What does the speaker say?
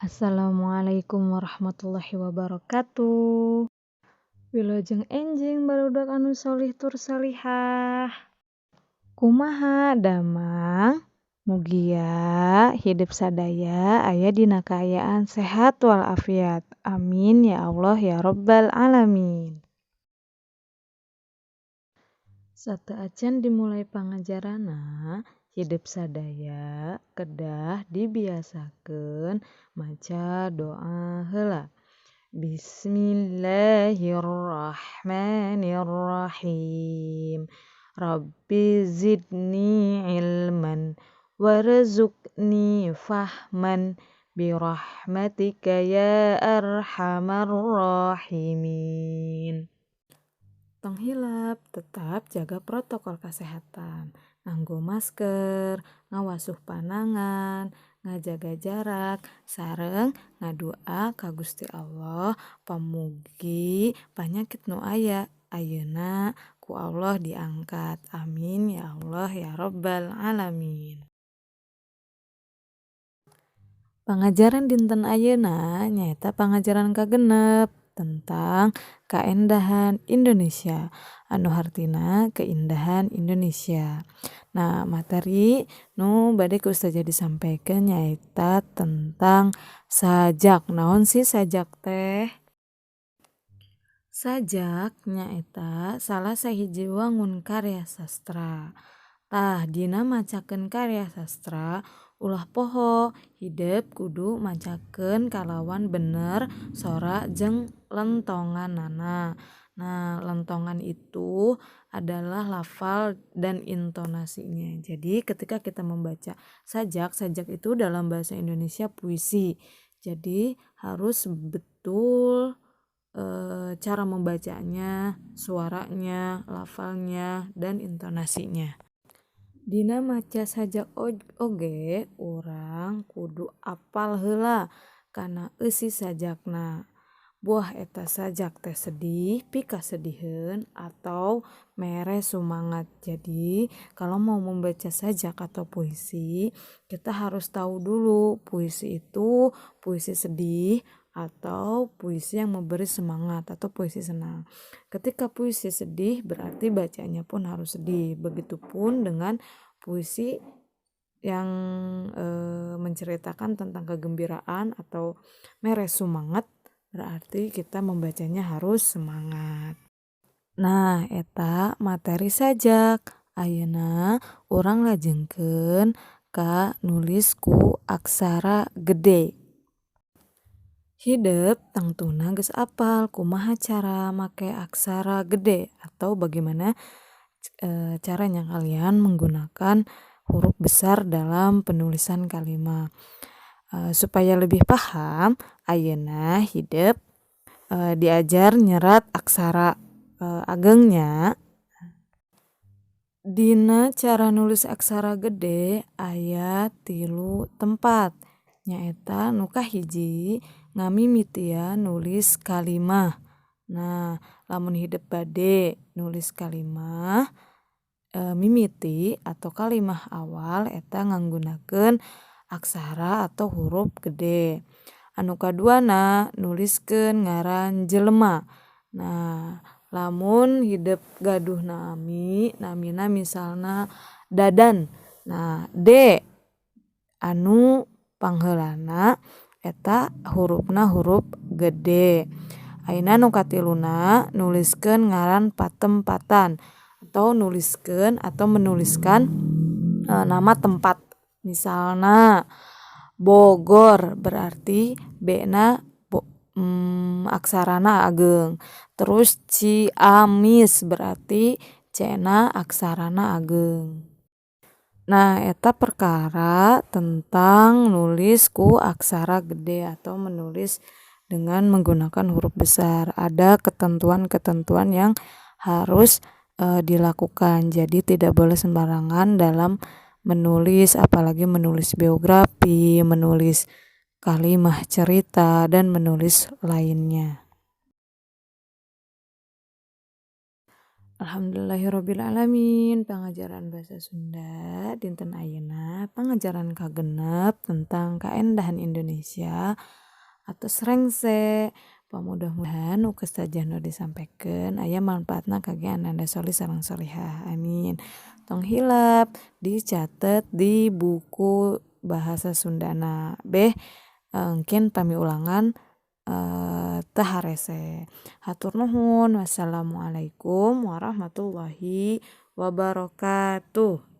Assalamualaikum warahmatullahi wabarakatuh. Wilujeng enjing barudak anu sholih tur sholihah. Kumaha damang? Mugia hidep sadaya aya dina kaayaan sehat walafiat. Amin ya Allah ya robbal alamin. Sateuacan dimulai pangajaranna, hidep sadaya kedah dibiasakeun maca doa heula. Bismillahirrahmanirrahim. Rabbi zidni ilman warzuqni fahman birahmatika ya arhamar rahimin. Tong hilap tetap jaga protokol kesehatan, nganggo masker, ngawasuh panangan, ngajaga jarak, sareng ngadua ka Gusti Allah pamugi panyakit nu aya ayeuna ku Allah diangkat. Amin ya Allah ya robbal alamin. Pangajaran dinten ayeuna nyaeta pangajaran kagenep tentang kaendahan Indonesia anu hartina keindahan Indonesia. Nah, materi nu bade ku ustazah disampaikan nyaeta tentang sajak. Naon sih sajak teh? Sajak nyaeta salah sahiji wangun karya sastra. Tah dina macakeun karya sastra ulah poho hidep kudu macakeun kalawan bener sora jeung lentonganana. Nah, lentongan itu adalah lafal dan intonasinya. Jadi ketika kita membaca sajak, sajak itu dalam bahasa Indonesia puisi. Jadi harus betul cara membacanya, suaranya, lafalnya, dan intonasinya. Dina maca sajak oge urang kudu apal heula kana eusi sajakna. Buah eta sajak teh sedih, pikasediheun, atau mere sumangat. Jadi kalau mau membaca sajak atau puisi, kita harus tahu dulu puisi itu puisi sedih atau puisi yang memberi semangat atau puisi senang. Ketika puisi sedih berarti bacanya pun harus sedih. Begitupun dengan puisi yang menceritakan tentang kegembiraan atau mere sumangat, berarti kita membacanya harus semangat. Nah, eta materi sajak. Ayeuna urang lajengkeun ka nulis ku aksara gede. Hidep tangtuna geus apal kumaha cara make aksara gede atau bagaimana caranya kalian menggunakan huruf besar dalam penulisan kalimat. Supaya lebih paham, ayeuna hidep diajar nyerat aksara agengnya. Dina cara nulis aksara gede aya 3 tempat, nyaeta nu kahiji ngamimitian nulis kalimah. Nah, lamun hidep bade nulis kalimah mimiti atau kalimah awal eta nganggunakeun aksara atau huruf gede. Anu kaduana nuliskeun ngaran jelema. Nah, lamun hidep gaduh nami, namina misalna Dadan. Nah, D anu pangheulana eta hurufna huruf gede. Ayeuna nu katiluna nuliskeun ngaran patempatan atau nuliskeun atau menuliskan nama tempat. Misalna Bogor berarti B-na aksarana ageng. Terus Ciamis berarti C-na aksarana ageng. Nah, eta perkara tentang nulis ku aksara gede atau menulis dengan menggunakan huruf besar. Ada ketentuan-ketentuan yang harus dilakukan. Jadi tidak boleh sembarangan dalam menulis, apalagi menulis biografi, menulis kalimah cerita, dan menulis lainnya. Alhamdulillahirabbil alamin pangajaran bahasa Sunda dinten ayeuna pangajaran kagenep tentang kaendahan Indonesia atos rengse. Mudah-mudahan nu ku ustazah nu disampekeun aya manfaatna kangge ananda sholih sareng sholihah, amin. Tong hilap dicatet di buku bahasa sundana beh engkin pami ulangan teu harese. Hatur nuhun wassalamualaikum warahmatullahi wabarakatuh.